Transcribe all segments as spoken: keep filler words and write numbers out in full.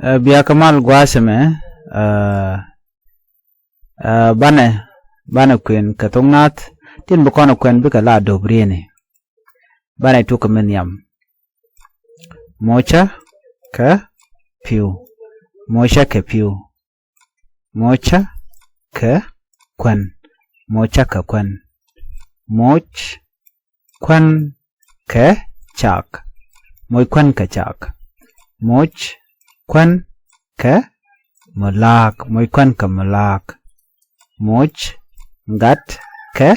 Ɛ, bia kɛ mal gua̱a̱th ɛmɛ, ɛ, ɛ, banɛ, banɛ kuɛn kɛ thok naath tin bi kɔn ɛ kuɛn bikɛ la dop rieni. Banɛ tuk kɛ mi nhiam. Mocä kɛ pi̱w. Mocä kɛ pi̱w. Mocä kɛ kuɛn. Mocä kɛ kuɛn. Moc kuɛn kɛ cak. Moc kuɛn kɛ cak. Moc kuɛn kɛ mulaak. Moc kuɛn kɛ mulaak. Moc gat kɛ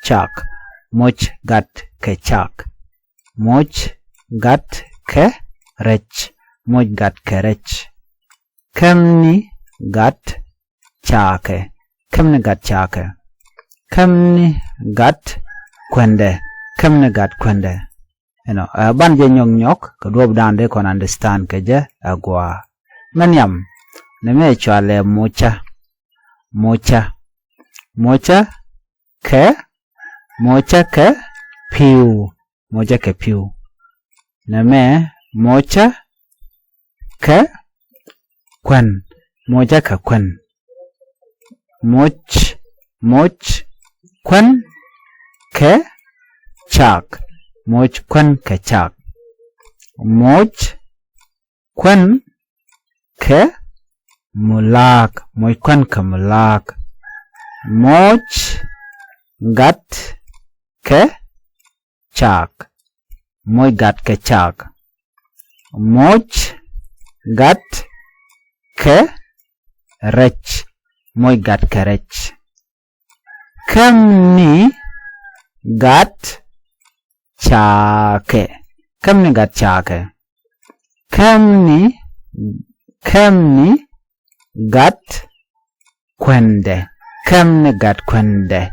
cak. Moc gat kɛ cak. Moc gat kɛ rɛc. Moc gat kɛ rɛc. Kämni gat cakɛ. Kämni gat cakɛ. Kämni gat kuɛndɛ. Kämni gat kuɛndɛ. Inɔ, ɛ, ban jɛ nyɔk nyɔk kɛ duɔp dan dee kɔn understand kɛ jɛ ɛ gua. Mɛ nhiam, nɛmɛ cualɛ mocä. Mocä. Mocä kɛ, mocä kɛ pi̱w. Mocä kɛ pi̱w. Nɛmɛ mocä kɛ kuɛn. Mocä kɛ kuɛn. Moc, moc kuɛn kɛ cak. Moc kuɛn kɛ cak. Moc kuɛn kɛ mulaak. Moc kuɛn kɛ mulaak. Moc gat kɛ cak. Moc gat kɛ cak. Moc gat kɛ rɛc. Moc gat kɛ rɛc. Kämni gat cakɛ. Kämni gat cakɛ. Kämni, kämni gat kuɛndɛ. Kämni gat kuɛndɛ.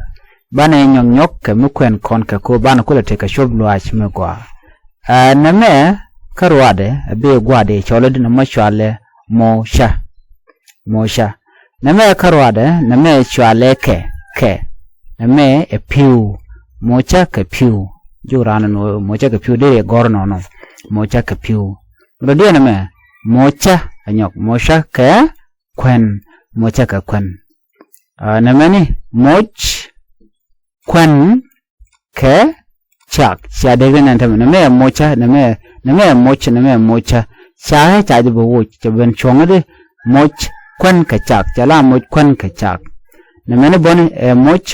Banɛ nyɔk nyɔk kɛ mi kuɛn kɔn kɛ ko banɛ kulɛ tekɛ cop luaac mi gɔaa. Ɛ, nɛmɛ kä ruadɛ, ɛ, bi guadɛ cɔlɛ di nɛmɔ cualɛ mocä. Mocä. Nɛmɛ kä ruadɛ, nɛmɛ cualɛ kɛ, kɛ. Nɛmɛ ɛ pi̱w. Mocä kɛ pi̱w. Jur ran nɔ mocä kɛ pi̱w dee gɔr nɔnɔ. Mocä kɛ pi̱w. Rɔ diɛ nɛmɛ, mocä, ɛ nyɔk, mocä kɛ kuɛn, mocä kɛ kuɛn. Ɛ, nɛmɛ ni, moc kuɛn kɛ cak. Cia dek ri nɛn tämɛ, nɛmɛ ɛ mocä, nɛmɛ, nɛmɛ ɛ moc, nɛmɛ ɛ mocä. Cakɛ ca jɛ bɛ woc, cɛ ben cuɔ̱ŋ di moc kuɛn kɛ cak, cɛ la moc kuɛn kɛ cak. Nɛmɛ ni bäni ɛ moc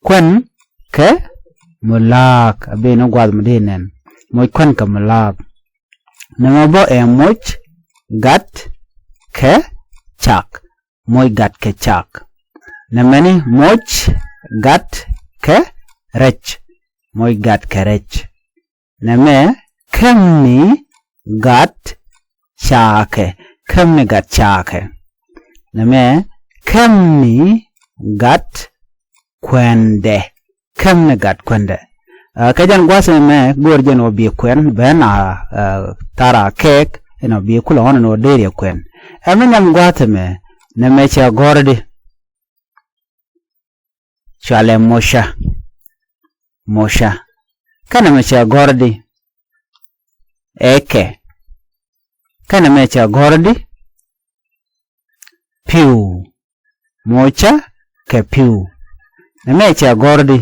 kuɛn kɛ mulaak, a ben ni guath mi di nɛn. Moc kuɛn kɛ mulaak. Nɛmɛ bä ɛ moc gat kɛ cak. Moc gat kɛ cak. Nɛmɛ ni moc gat kɛ rɛc. Moc gat kɛ rɛc. Nɛmɛ kämni gat cakɛ. Kämni gat cakɛ. Nɛmɛ kämni gat kuɛndɛ. Kämni gat kuɛndɛ. Ɛ, kɛ jɛn gua̱th ɛmɛ go̱o̱r jɛn wä bi kuɛn ben a, ɛ, thara kɛɛk inɔ bi kulɛ ɣɔn inɔ deri kuɛn. Ɛmɛ nyam gua̱th ɛmɛ nɛmɛ cɛ gɔ̱r di. Cualɛ mocä. Mocä. Kä nɛmɛ cɛ gɔ̱r di. Ɛ kɛ. Kä nɛmɛ cɛ gɔ̱r di. Pi̱w. Mocä kɛ pi̱w. Nɛmɛ cɛ gɔ̱r di.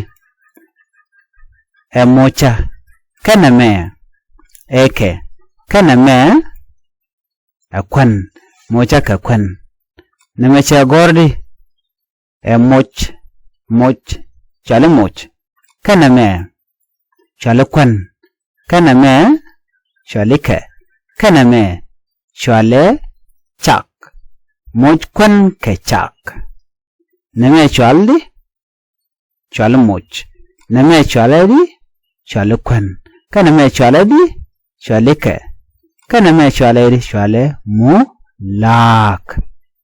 Ɛ mocä. Kä nɛmɛ. Ɛ kɛ. Kä nɛmɛ. Ɛ kuɛn. Mocä kɛ kuɛn. Nɛmɛ cɛ gɔ̱r di. Ɛ moc. Moc. Cuali moc. Kä nɛmɛ. Cuali kuɛn. Kä nɛmɛ. Cuali kɛ. Kä nɛmɛ. Cuali cak. Moc kuɛn kɛ cak. Nɛmɛ cuali di. Cuali moc. Nɛmɛ cuali di. Cuali kuɛn. Kä nɛmɛ cuali di. Cuali kɛ. Kä nɛmɛ cuali di. Cuali mulaak.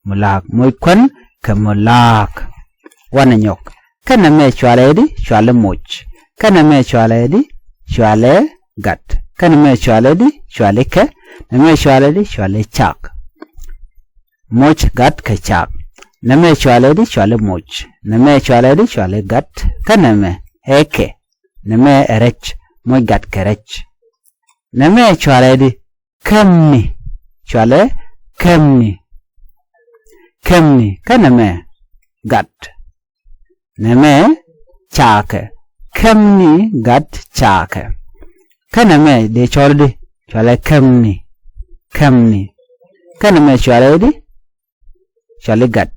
Mulaak. Moc kuɛn kɛ mulaak. Wanɛ nyɔk. Kä nɛmɛ cuali di. Cuali moc. Kä nɛmɛ cuali di. Cuali gat. Kä nɛmɛ cuali di. Cuali kɛ. Nɛmɛ cuali di. Cuali cak. Moc gat kɛ cak. Nɛmɛ cuali di. Cuali moc. Nɛmɛ cuali di. Cuali gat. Kä nɛmɛ ɛ kɛ. Nɛmɛ ɛ rɛc. Moc gat kɛ rɛc. Nɛmɛ cuali di. Kämni. Cuali kämni. Kämni. Kä nɛmɛ gat. Nɛmɛ cakɛ. Kämni gat cakɛ. Kä nɛmɛ dee cɔl di, cɔalɛ kämni. Kämni. Kä nɛmɛ cɔalɛ di, cɔalɛ gat.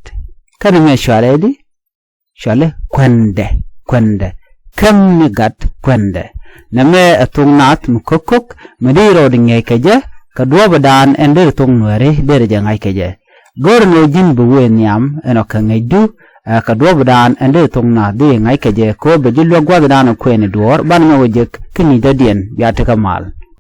Kä nɛmɛ cɔalɛ di, cɔalɛ kuɛndɛ. Kuɛndɛ. Kämni gat kuɛndɛ. Nɛmɛ ɛ thok naath mi ko̱k ko̱k mi di rɔɔd ŋi̱eec kɛ jɛ, kɛ duɔ̱ɔ̱pdan ɛn deri thok nuɛɛri deri jɛ ŋa̱c kɛ jɛ. Go̱o̱rɛ ni ɣöö ji̱n bi wëë nhiam ɛn ɔ kɛ ŋäcdu, ɛ, kɛ duɔ̱ɔ̱pdan ɛn deri thok naath di ŋa̱c kɛ jɛ, kɛ ɣöö bɛ ji̱ luäk gua̱thdan ɔ kuɛɛni duɔ̱ɔ̱r banɛ mɛ wä jek kä ŋi̱i̱cdädiɛn bia tekɛ mal.